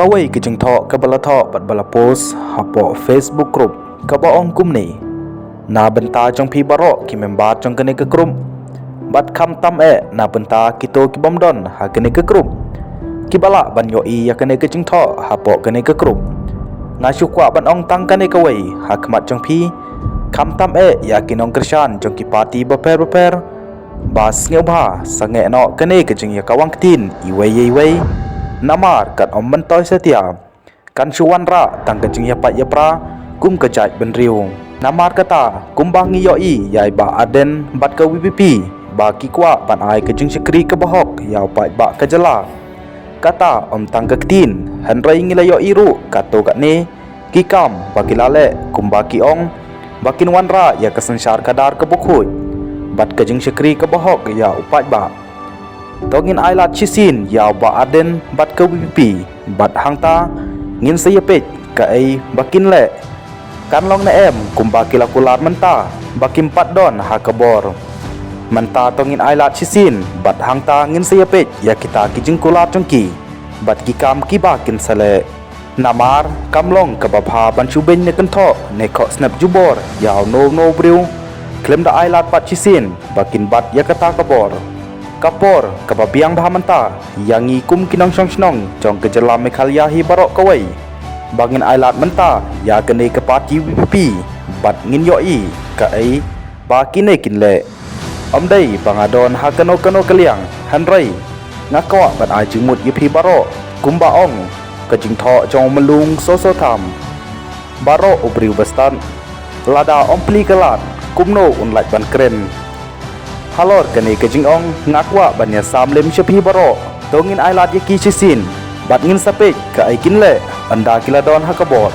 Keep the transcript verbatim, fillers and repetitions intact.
Kawei ka jingthoh kaba la thoh bad ba la post hapoh Facebook group kaba ong kumne: Na bynta jong phi baroh ki member jong kane ka group, bad khamtam eh na bynta kito ki bym don ha kane ka group kiba lah ban ïohi ïa kane ka jingthoh hapoh kane ka group, nga shu kwah ban ong tang kane kawei ha khmat jong phi, khamtam eh ïa ki nongkyrshan jong ki party bapher bapher, ba sngewbha sangeh noh kane ka jingïakawang ktien iwei ïa iwei. Namar kan ym myntoi satia, kan shu wanrah tang ka jingïapait ïapra kum ka jaitbynriew. Namar kata, kumba ngi ïohi ïa i Bah Ardent bad ka VPP ba ki kwah ban ai ka jingshakri kaba hok ïa u paidbah ka jylla, kata ym tang ka ktien, hynrei ngi la ïohi ruh katto katne ki kam ba ki la leh, kumba ki ong ba kin wanrah ïa ka synshar khadar kaba khuid bad ka jingshakri kaba hok ïa u paidbah. To ngin ailad shisien ïa u Bah Ardent bad ka VPP, bad hangta ngin sa ïapeit kaei ba kin leh. Kan long ne em kumba ki la kular mynta ba kim pat don ha ka bor? Mynta to ngin ailad shisien bad hangta ngin sa ïapeit ïa kita ki jingkular jong ki bad ki kam kiba kin sa leh. Namar kam long kaba bha ban shu beiñ ne kynthoh ne khohsnep jubor ïa uno uno u briew khlem da ailad pat shisien ba kin bat ïa kata ka bor. Ka por kaba biang bha mynta ïa ngi kum ki nongshong shnong jong ka jylla Meghalaya hi baroh kawei, ba ngin ailad mynta ïa kane ka party VPP bad ngin ïohi kaei ba kine kin leh. Ym dei ba nga don ha kano kano ka liang, hynrei nga kwah ban ai jingmut ïa phi baroh, kumba ong ka jingthoh jong u Myllung Soso Tham: Baroh u briew ba stad, lada ym plie ka lad, kumno un lait ban kren? Halor kane ka jingong nga kwah ban ïasam lem sha phi baroh, to ngin ailad ïa ki shisien bad ngin sa peit kaei kin leh ynda ki la don ha ka bor.